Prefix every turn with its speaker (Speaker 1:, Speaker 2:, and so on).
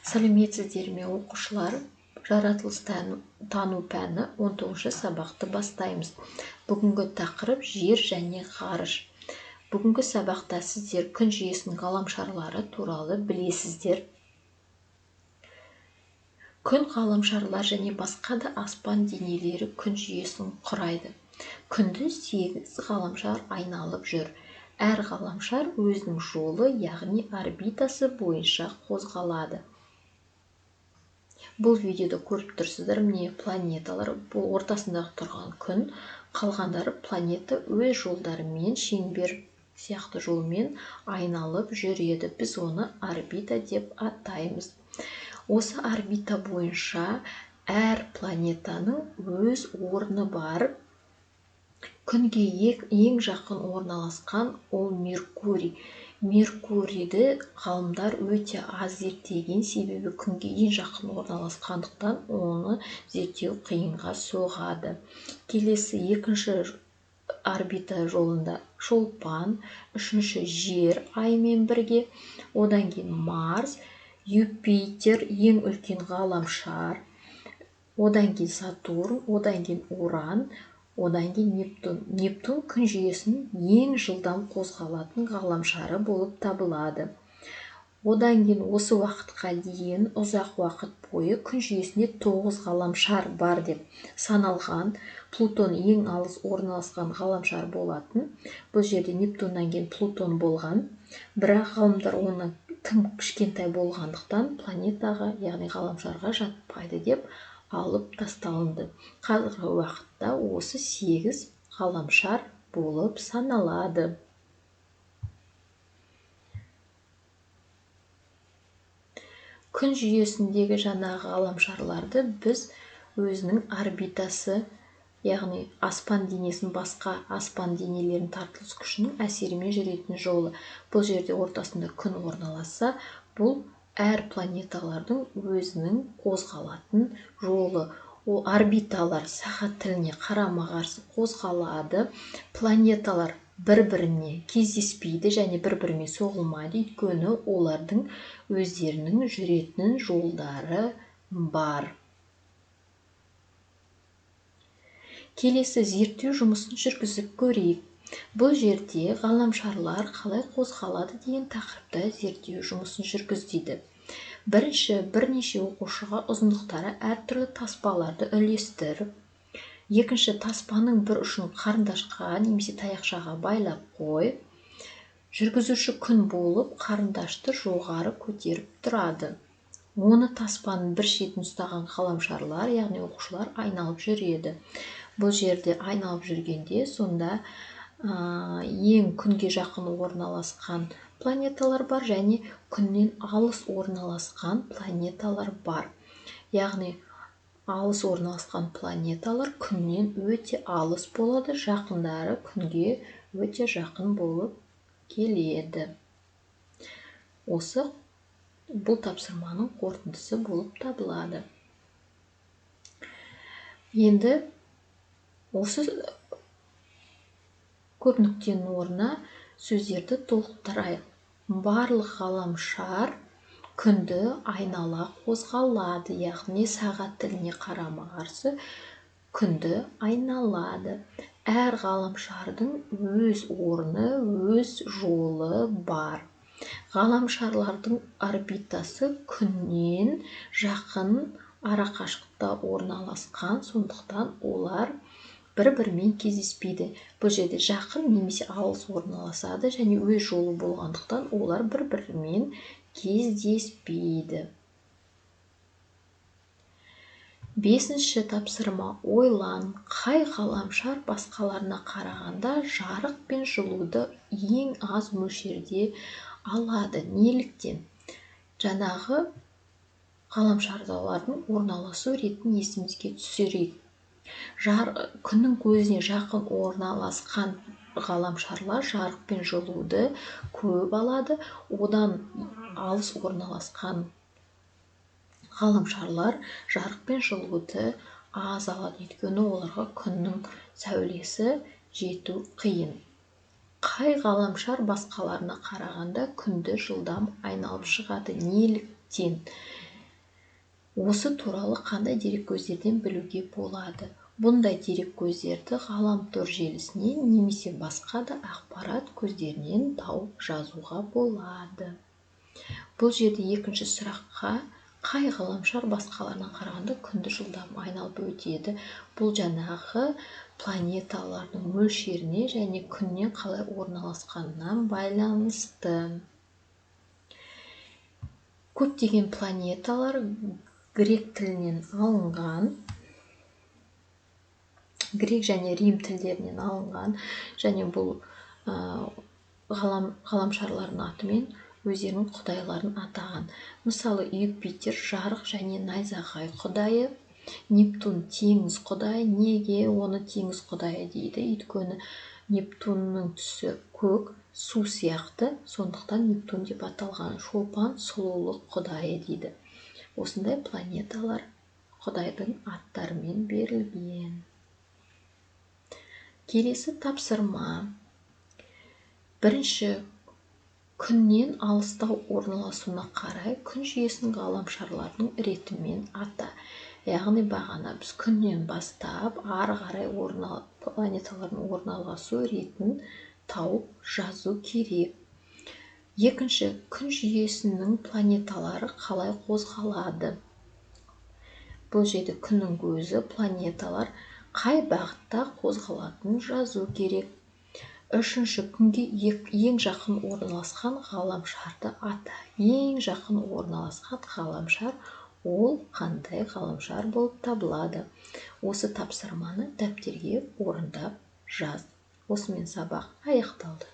Speaker 1: Сәлеметсіздер ме, оқушылар? Жаратылыстану пәні 19 сабақты бастаймыз. Бүгінгі тақырып жер және ғарыш. Бүгінгі сабақта сіздер күн жүйесінің ғаламшарлары туралы білесіздер. Күн, ғаламшарлар және басқа да аспан денелері күн жүйесін құрайды. Күнді 8 ғаламшар айналып жүр. Әр ғаламшар өзінің жолы, яғни орбитасы бойынша қозғалады. Бұл видеода көріп тұрсыздар, міне планеталар, бұл ортасындағы тұрған күн, қалғандары планета өз жолдарымен шеңбер сияқты жолмен айналып жүреді. Біз оны орбита деп атаймыз. Осы орбита бойынша әр планетаның өз орны бар. Күнге ең жақын орналасқан ол Меркурий. Меркурийді ғалымдар өте аз зерттеген, себебі күнге ең жақын орналасқандықтан оны зерттеу қиынға соғады. Келесі екінші орбита жолында Шолпан, үшінші Жер Аймен бірге, одан кейін Марс, Юпитер ең үлкен ғаламшар, одан кейін Сатурн, одан кейін Уран, одан кейін Нептун. Нептун күн жүйесінің ең жылдам қозғалатын ғаламшары болып табылады. Одан кейін осы уақытқа дейін ұзақ уақыт бойы күн жүйесінде 9 ғаламшар бар деп саналған. Плутон ең алыс орналасқан ғаламшар болатын. Бұл жерде Нептуннан кейін Плутон болған. Бірақ ғалымдар оны тым кішкентай болғандықтан планетаға, яғни ғаламшарға жатпайды деп алып тасталынды. Қазіргі уақытта осы 8 ғаламшар болып саналады. Күн жүйесіндегі жаңағы ғаламшарларды біз өзінің орбитасы, яғни аспан денесін басқа аспан денелерінің тартылыс күшінің әсерімен жүретін жолы. Бұл жерде ортасында күн орналасса, бұл әр планеталардың өзінің қозғалатын жолы. Ол орбиталар сағат тіліне қарама-қарсы қозғалады. Планеталар бір-біріне кездеспейді және бір-бірімен соғылмайды, өйткені олардың өздерінің жүретін жолдары бар. Келесі зерттеу жұмысын жүргізіп көрейік. Бұл жерде ғаламшарлар қалай қозғалады деген тақырыпта зерттеу жұмысын жүргіз дейді. Бірінші, бірнеше оқушыға ұзындықтары әртүрлі таспаларды үлестір. Екінші, таспаның бір ұшын қарындашқа немесе таяқшаға байлап қой. Жүргізуші күн болып қарындашты жоғары көтеріп тұрады. Оны таспаның бір шетін ұстаған ғаламшарлар, яғни оқушылар айналып жүреді. Бұл жерде айналып жүргенде сонда ең күнге жақын орналасқан планеталар бар және күннен алыс орналасқан планеталар бар. Яғни алыс орналасқан планеталар күннен өте алыс болады, жақындары күнге өте жақын болып келеді. Осы бұл тапсырманың қорытындысы болып табылады. Енді осы көп нүктенің орнына сөздерді толықтырайық. Барлық ғаламшар күнді айнала қозғалады, яғни сағат тіліне қарама-қарсы күнді айналады. Әр ғаламшардың өз орны, өз жолы бар. Ғаламшарлардың орбитасы күннен жақын арақашықтықта орналасқан, сондықтан олар бір-бірімен кездеспейді. Бұл жерде жақын немесе алыс орналасады және өз жолы болғандықтан олар бір-бірімен кездеспейді. Бесінші тапсырма. Ойлан, қай ғаламшар басқаларына қарағанда жарық пен жылуды ең аз мөлшерде алады? Неліктен? Жаңағы ғаламшарлардың орналасу ретін есімізге түсірейік. Күннің көзіне жақын орналасқан ғаламшарлар жарық пен жылуды көп алады, одан алыс орналасқан ғаламшарлар жарық пен жылуды аз алады, өйткені оларға күннің сәулесі жету қиын. Қай ғаламшар басқаларына қарағанда күнді жылдам айналып шығады? Неліктен? Осы туралы қандай дереккөздерден білуге болады? Бұндай дереккөздерді ғаламтор желісінен немесе басқа да ақпарат көздерінен тауып жазуға болады. Бұл жерде екінші сұраққа қай ғаламшар басқаларына қарағанда күнді жылдам айналып өтеді? Бұл жаңағы планеталардың мөлшеріне және күннен қалай орналасқанына байланысты. Көптеген планеталар грек тілінен алынған, грек және рим тілдерінен алынған, және бұл ғаламшарлардың атымен өздерінің құдайларын атаған. Мысалы, Юпитер жарық және найзағай құдайы, Нептун теңіз құдайы. Неге оны теңіз құдайы дейді? Өйткені Нептунның түсі көк, су сияқты, сондықтан Нептун деп аталған. Шолпан сұлулық құдайы дейді. Осындай планеталар құдайдың аттарымен берілген. Келесі тапсырма. Бірінші, күннен алыстау орналасуына қарай күн жүйесінің ғаламшарларының ретімен ата. Яғни бағана біз күннен бастап ары қарай планеталардың орналасу ретін тауып жазу керек. Екінші, күн жүйесінің планеталары қалай қозғалады? Бұл жерде күннің көзі, планеталар қай бағытта қозғалатынын жазу керек. Үшінші, күнге ең жақын орналасқан ғаламшарды ата. Ең жақын орналасқан ғаламшар ол қандай ғаламшар болып табылады? Осы тапсырманы дәптерге орындап жаз. Осымен сабақ аяқталды.